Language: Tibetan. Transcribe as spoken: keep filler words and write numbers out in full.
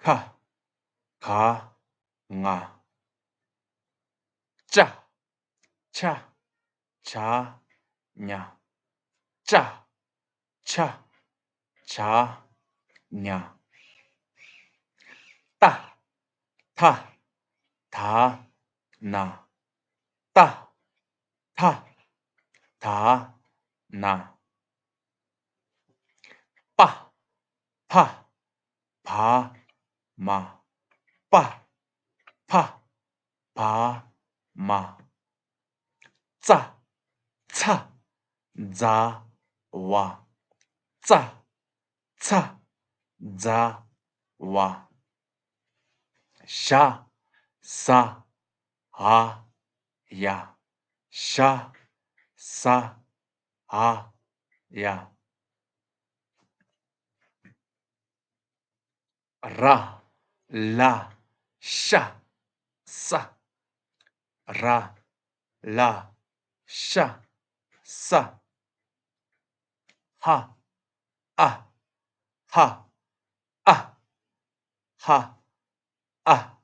ཕ། ག་ང་། ཅ། ཆ། ཇ། ཉ། ཅ། ཆ། ཇ། ཉ། ཏ། ཐ། ད། ན། ཏ། ཐ། ད། ན། པ། ཕ། བ། མ། པ། ཕ། བ། མ། ཙ། ཚ། ཛ། ཝ། ཙ། ཚ། ཛ། ཝ། ཞ། ཟ། འ། ཡ། ཞ། ཟ། འ། ཡ། ར། ལ། ཤ། ས། ར། ལ། ཤ། ས། ཧ། ཨ། ཧ། ཨ། ཧ། ཨ།